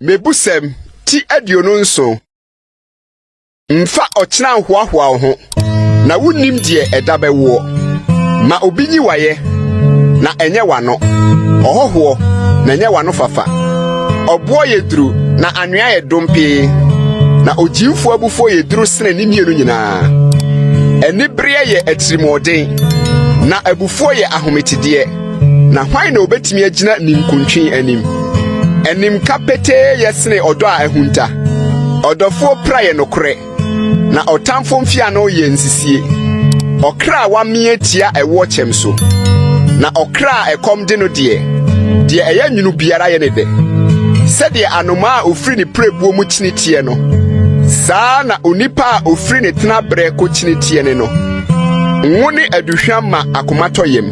Mebusɛm ti 27. Mfa ɔkyena nhoahoa wo ho, na wunnim deɛ ɛda bɛwoɔ. Ma obi nyi w'ayɛ, na ɛnyɛ w'ano, ɔhɔhoɔ, na ɛnyɛ w'ano fafa. Ɔboɔ yɛ duru na anwea yɛ dompee, na ogyimfoɔ abufuo yɛ duru sene ne mmienu nyinaa. Anibereɛ yɛ atirimuɔden, na abufuo yɛ ahometedeɛ. Na hwan na obetumi agyina ninkuntwe anim? Animka petee yɛ sene ɔdɔ a ahunta. Ɔdɔfoɔ pira yɛ nokorɛ, na ɔtamfo mfeano yɛ nsisie. Ɔkra a wamea tia ɛwoɔ kyɛm so, na ɔkra a ɛkɔm de no deɛ, deɛ ɛyɛ nwunu biara yɛ ne dɛ. Sɛdeɛ anomaa a ofiri ne pirebuo mu kyini teɛ no, saa na onipa a ofiri ne tenaberɛ kɔkyini teɛ ne no. Ngo ne aduhwam ma akomatɔyam.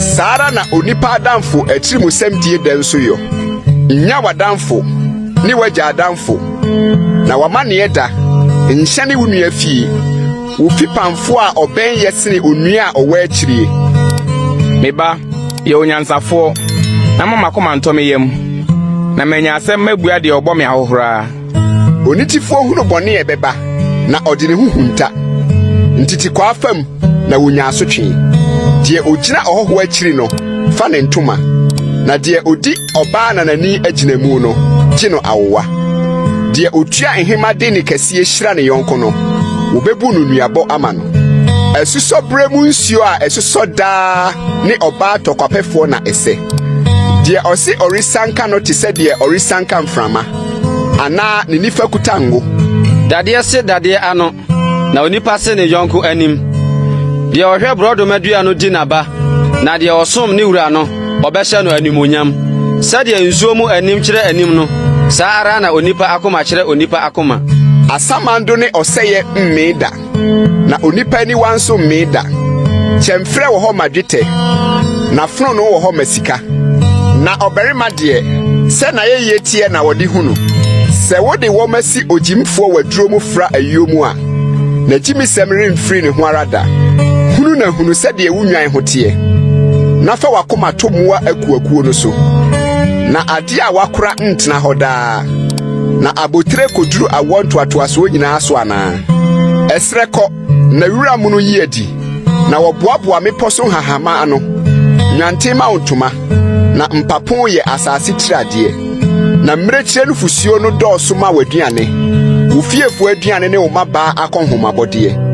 Saa ara na onipa adamfo atirimusɛmdie dɛ nso yɔ. Nnya w'adamfo ne w'agya adamfo, na w'amanneɛ da, nhyɛne wo nua fie. Wo fipamfo a ɔbɛn yɛ sene onua a ɔwɔ akyirie. Me ba, yɛ onyansafoɔ, na ma m'akoma ntɔ me yam, na manya asɛm mabua deɛ ɔbɔ me ahohora. Onitefoɔ hunu bɔne a ɛbɛba, na ɔde ne ho hunta. Ntetekwaa fam na wonya asotwe. Deɛ ogyina ɔhɔhoɔ akyiri no fa ne ntoma, na deɛ odi ɔbaa nanani agyinamu no gye no awowa. Deɛ otua nhema de ne kɛseɛ hyira ne yɔnko no, wobebu no nnuabɔ ama no. Asusɔ berɛ mu nsuo a ɛsosɔ daa ne ɔbaa tɔkwapɛfoɔ na ɛsɛ. Deɛ ɔse ɔresianka no te sɛ deɛ ɔresianka mframa, anaa ne nifa kuta ngo. Dadeɛ se dadeɛ ano, na onipa se ne yɔnko anim. Deɛ ɔhwɛ borɔdɔma dua no di n'aba, na deɛ ɔsom ne wura no, ɔbɛhyɛ no animuonyam. Sɛdeɛ nsuo mu anim kyerɛ anim no, saa ara na onipa akoma kyerɛ onipa akoma. Asamando ne ɔsɛeɛ mmee da, na onipa aniwa nso mmee da. Kyɛmferɛ wɔ hɔ ma dwetɛ, na fononoo wɔ hɔ ma sika. Na ɔbarima deɛ, sɛ n'ayɛyie teɛ na wɔde hu no. Sɛ wode wɔma si ogyimfoɔ waduro mu fra ayuo mu a, n'agyimisɛm remfiri ne ho ara da. Hunu na hunu sɛdeɛ wo nnwan ho teɛ, na fa w'akoma to mmoa akuakuo no so. Na adeɛ a wɔakora ntena hɔ daa, na abotire kɔduru awoɔ ntoatoasoɔ nyinaa so anaa? Ɛserɛ kɔ, na wira mono yi adi, na wɔboaboa mmepɔ so nhahamma ano. Nnwanten ma wo ntoma, na mpapo yɛ asase tiradeɛ. Na mmirekyire nufosuo no dɔɔso ma w'aduane, wo fiefoɔ aduane ne wo mmabaa akɔnhomabɔdeɛ.